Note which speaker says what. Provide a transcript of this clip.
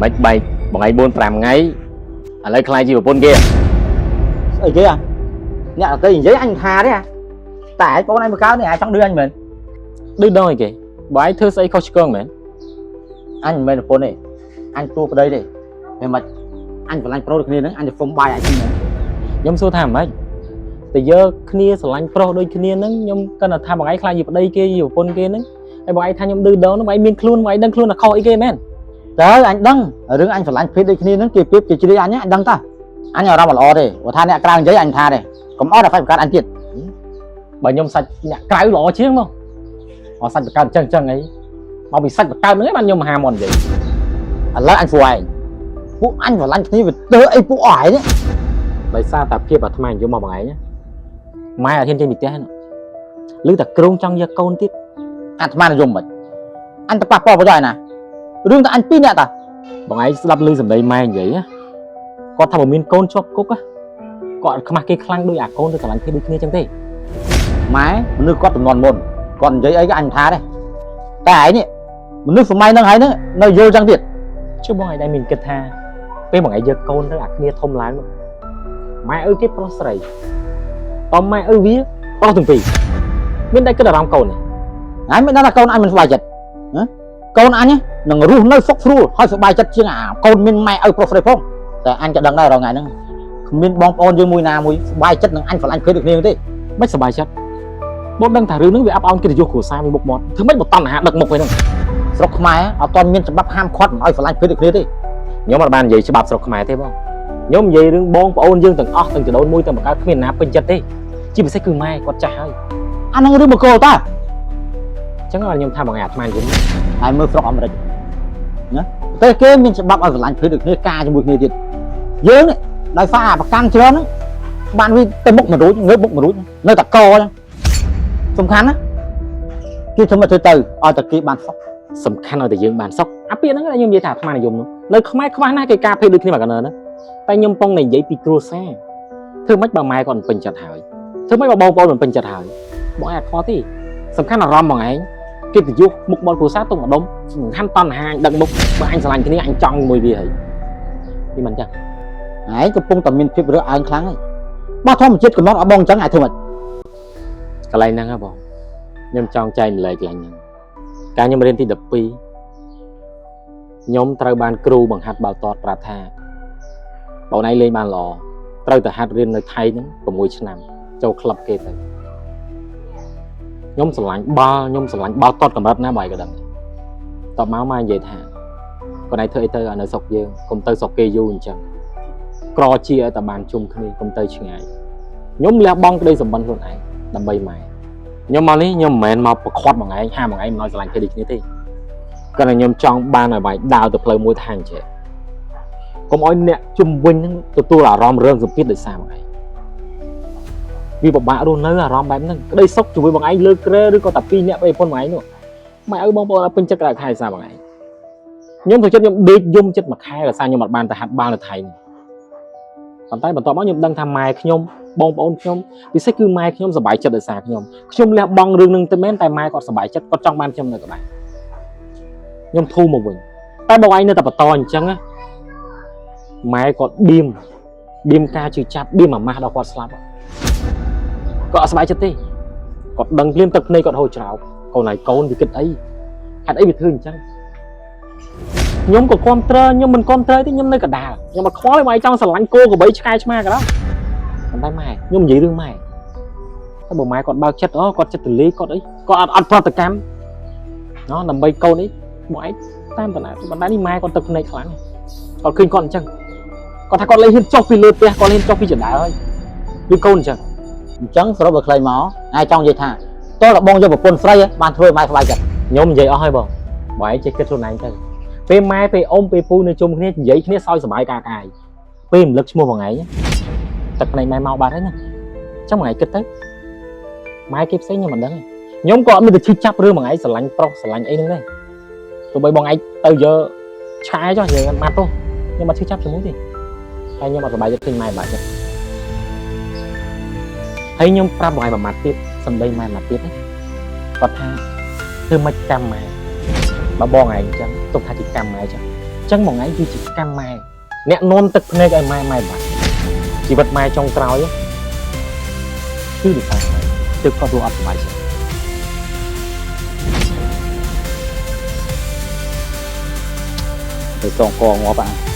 Speaker 1: មិនបែកបងឯង4 5ថ្ងៃឥឡូវខ្លាយជាប្រពន្ធគេ
Speaker 2: ស្អីគេអាអ្នកដទៃនិយាយអញមិនថាទេអាតែឯងបងឯងមកកើតនេះឯងចង់ឌឺអញមែន
Speaker 1: ឌឺដងអីគេបើឯងធ្វើស្អីខុសឆ្គងមែន
Speaker 2: អញមិនមែនប្រពន្ធទេអញតួប្តីទេតែមិនអញស្រឡាញ់ប្រុសដូចគ្នាហ្នឹងអញទៅហ្វុំបាយអញហ្នឹង
Speaker 1: ខ្ញុំសួរថាម៉េចតែយកគ្នាស្រឡាញ់ប្រុសដូចគ្នាហ្នឹងខ្ញុំគាត់តែថាបងឯងខ្លាយជាប្តីគេជាប្រពន្ធគេហ្នឹងហើយបងឯងថាខ្ញុំឌឺដងហ្នឹងបងឯងមានខ្លួនបងឯងដឹងខ្លួនថាខុសអីគេមែន
Speaker 2: តើអញដឹងរឿងអញស្រឡាញ់ភេទដូចគ្នាហ្នឹងគេប្រៀបគេជ្រាយអញអញដឹងតាអញអារម្មណ៍ល្អទេព្រោះថាអ្នកក្រៅនិយាយអញថាទេកុំអត់តែបង្កើតអញទៀត
Speaker 1: បើខ្ញុំសាច់អ្នកក្រៅល្អជាងមកអត់សាច់បង្កើតចឹងចឹងអីមកពីសាច់បង្កើតហ្នឹងឯងបានខ្ញុំមហាមន្តនិយាយ
Speaker 2: ឥឡូវអញព្រោះឯងពួកអញស្រឡាញ់គ្នាវាទើអីពួកអស់ឯងនេះ
Speaker 1: ដោយសារតែភាពអាត្មានិយមមកបងឯងណាម៉ែអត់ហ៊ានចេញពីផ្ទះទេឬតែគ្រងចង់យកកូនទៀត
Speaker 2: អាត្មានិយមមិនអញទៅប៉ះពាល់ប្រយោជន៍ណារឿងតែអញពីរនាក់តា
Speaker 1: បងឯងស្ដាប់ឮសម្ដីម៉ែនិយាយណាគាត់ថាបើមានកូនជាប់គុកណាគាត់អត់ខ្មាស់គេខ្លាំងដូចអាកូនទៅស្រឡាញ់គេដូចគ្នាចឹងទេ
Speaker 2: ម៉ែមនុស្សគាត់ចំនួនមុនគាត់និយាយអីក៏អញមិនថាដែរតែឯងនេះមនុស្សសម័យហ្នឹងហើយហ្នឹងនៅយល់ចឹងទៀត
Speaker 1: ចុះបងឯងដែរមានគិតថាពេលបងឯងយកកូនទៅអាគ្នាធំឡើងនោះម៉ែឪគេប្រុសស្រីតម៉ែឪវាប្រុសទាំងពីរមានតែគិតអារម្មណ៍កូនទេ
Speaker 2: ឯងមិនដឹងថាកូនអញមិនសប្បាយចិត្តណាកូនអញនឹងរស់នៅសុខស្រួលហើយសប្បាយចិត្តជាងអាកូនមានម៉ែឪប្រុសស្រីផងតែអញក៏ដឹងដែររាល់ថ្ងៃហ្នឹងគ្មានបងប្អូនយើងមួយណាមួយសប្បាយចិត្តនឹងអញស្រឡាញ់ភេទដូចគ្នាទេ
Speaker 1: មិនសប្បាយចិត្តបងដឹងថារឿងហ្នឹងវាអាប់អោនកិត្តិយសគ្រួសារវាមុខមាត់ធ្វើម៉េចបើតណ្ហាដឹកមុខវិញហ្នឹង
Speaker 2: ស្រុកខ្មែរអត់ទាន់មានច្បាប់ហាមឃាត់មិនឲ្យស្រឡាញ់ភេទដូចគ្នាទេ
Speaker 1: ខ្ញុំអត់បាននិយាយច្បាប់ស្រុកខ្មែរទេបងខ្ញុំនិយាយរឿងបងប្អូនយើងទាំងអស់ទាំងចដូនមួយទាំងបង្កើតគ្មានណាពេញចិត្តទេជាពិសេសគឺម៉ែគាត់ចាស់ហើយ
Speaker 2: អាហ្នឹងរឿងមកគោតា
Speaker 1: អញ្ចឹងខ្ញុំថាបងឯងអាត្មានិយម
Speaker 2: ហើយមើលស្រុកអាមេរិកណាប្រទេសគេមានច្បាប់ឲ្យស្រឡាញ់ភេទដូចគ្នាការជាមួយគ្នាទៀតយើងនេះដោយសារអាប្រកាន់ច្រើនហ្នឹងបានវាទៅមុខមិនរួចងើបមុខមិនរួចនៅតែកអញ្ចឹងសំខាន់ណាគេធ្វើមកធ្វើទៅឲ្យតែគេបានសុខ
Speaker 1: សំខាន់ឲ្យតែយើងបានសុខអាពាក្យហ្នឹងខ្ញុំនិយាយថាអាត្មានិយមនោះនៅខ្មែរខ្វះណាស់គេការភេទដូចគ្នាមកកណ្ដាលហ្នឹងតែខ្ញុំពងតែនិយាយពីគ្រួសារធ្វើម៉េចបើម៉ែគាត់មិនពេញចិត្តហើយធ្វើម៉េចបើបងប្អូនមិនពេញចិត្តហើយបងឯងអត់ខ្វល់ទេសំខាន់អារម្មណ៍បងឯងកិត្តិយសមុខមាត់គ្រួសារទុកម្ដុំសំខាន់តណ្ហាអញដឹកមុខបើអញស្រឡាញ់គ្នាអញចង់មួយវាហើយនេះមិនចឹង
Speaker 2: ឯងកំពុងតែមានភាពរើសអើងខ្លាំងហើយបើធម្មជាតិកំណត់ឲ្យបងអញ្ចឹងឯងធ្វើម៉េច
Speaker 1: កន្លែងហ្នឹងហ៎បងខ្ញុំចង់ចែកម្លែកកន្លែងហ្នឹងកាលខ្ញុំរៀនទី12ខ្ញុំត្រូវបានគ្រូបង្ហាត់បាល់ទាត់ប្រាប់ថាបងឯងលេងបានល្អត្រូវតែហាត់រៀននៅថៃហ្នឹង6ឆ្នាំចូលក្លឹបគេទៅខ្ញុំស្រឡាញ់បាល់ខ្ញុំស្រឡាញ់បាល់ទាត់កម្រិតណាបងឯងក៏ដឹងតបមកមកនិយាយថាគាត់ឯងធ្វើអីទៅឲ្យនៅស្រុកយើងកុំទៅស្រុកគេយូរអញ្ចឹងក្រជាឲ្យតែបានជុំគ្នាកុំទៅឆ្ងាយខ្ញុំលះបង់ក្តីសម្បត្តិខ្លួនឯងដើម្បីម៉ែ ខ្ញុំមកនេះខ្ញុំមិនមែនមកប្រខាត់បងឯងហាបងឯងមិនឲ្យស្រឡាញ់ភេទដូចគ្នាទេគាត់តែខ្ញុំចង់បានឲ្យបងឯងដើរទៅផ្លូវមួយថាអញ្ចឹងកុំឲ្យអ្នកជំវិញហ្នឹងទទួលអារម្មណ៍រឿងសម្ពាធដោយសារបងឯងវាពិបាករស់នៅអារម្មណ៍បែបហ្នឹងក្តីសុខជាមួយបងឯងលើក្រែឬក៏តែពីរអ្នកប្តីប្រពន្ធបងឯងនោះម៉ែឪបងប្អូនអត់ពេញចិត្តក្តៅខែសារបងឯងខ្ញុំទៅចិត្តខ្ញុំដេកយំចិត្តមួយខែដោយសារខ្ញុំអត់បានទៅហាត់បាល់នៅថៃនេះប៉ុន្តែបន្ទាប់មកខ្ញុំដឹងថាម៉ែខ្ញុំបងប្អូនខ្ញុំពិសេសគឺម៉ែខ្ញុំសប្បាយចិត្តដោយសារខ្ញុំ ខ្ញុំលះបង់រឿងនឹងទៅមែនតែម៉ែគាត់សប្បាយចិត្តគាត់ចង់បានខ្ញុំនៅក្បែរខ្ញុំធូរមកវិញតែបងឯងនៅតែបន្តអញ្ចឹងណាម៉ែគាត់បៀមបៀមការជឿចាប់បៀមអាម៉ាស់ដល់គាត់ស្លាប់គាត់អត់សប្បាយចិត្តទេគាត់ដឹងភ្លាមទឹកភ្នែកគាត់ហូរច្រោកកូនឯងកូនវាគិតអីហេតុអីវាធ្វើអញ្ចឹងខ្ញុំក៏គ្រប់ត្រខ្ញុំមិនគ្រប់ត្រទេខ្ញុំនៅកណ្ដាលខ្ញុំអត់ខ្វល់ទេបងឯងចង់ស្រឡាញ់គោក្របីឆ្កែឆ្មាក៏ដោយប៉ុន្តែម៉ែខ្ញុំនិយាយរឿងម៉ែ តែបើម៉ែគាត់បើកចិត្តអូគាត់ចិត្តទលាយគាត់អីគាត់អត់អត់ប្រតិកម្មណោះដើម្បីកូនអីមកឯងតាមតំណែងបណ្ដានេះម៉ែគាត់ទឹកភ្នែកខ្លាំងគាត់ឃើញគាត់អញ្ចឹងគាត់ថាគាត់លេងហ៊ានចុះពីលើផ្ទះគាត់ហ៊ានចុះពីចណ្ដើហើយឬកូនអញ្ចឹង
Speaker 2: អញ្ចឹងសរុបឲ្យខ្លីមកឯងចង់និយាយថាតើតបងយកប្រពន្ធស្រីបានធ្វើឲ្យម៉ែសប្បាយចិត្ត
Speaker 1: ខ្ញុំនិយាយអស់ហើយបងបើឯងចេះគិតខ្លួនឯងទៅពេលម៉ែពេលអ៊ំពេលពូនៅជុំគ្នានិយាយគ្នាសើចសប្បាយកាកាយពេលរំលឹកឈ្មោះបងឯងទឹកភ្នែកម៉ែមកបាត់ហើយណាអញ្ចឹងបងឯងគិតទៅម៉ែគេផ្សេងខ្ញុំមិនដឹងទេខ្ញុំក៏អត់មានទៅឈឺចាប់រឿងបងឯងស្រឡាញ់ប្រុសស្រឡាញ់អីហ្នឹងដែរទោះបីបងឯងទៅយកឆាយចុះនិយាយម៉ាត់ទោះខ្ញុំអត់ឈឺចាប់ជាមួយទេតែខ្ញុំអត់សប្បាយចិត្តឃើញម៉ែបាក់ចិត្តហើយខ្ញុំប្រាប់បងឯងមួយម៉ាត់ទៀតសម្ដីម៉ែមួយម៉ាត់ទៀតណាគាត់ថាធ្វើម៉េចកម្មម៉ែបើបងឯងអញ្ចឹងទុកថាជាកម្មម៉ែចឹង ចឹងមួយថ្ងៃគឺជាកម្មម៉ែអ្នកនាំទឹកភ្នែកឲ្យម៉ែម៉ែបាក់ជីវិតម៉ែចុងក្រោយគឺដោយសារម៉ែទើបគាត់រស់អត់សប្បាយចិត្ត
Speaker 2: ទៅសងកងាប់អា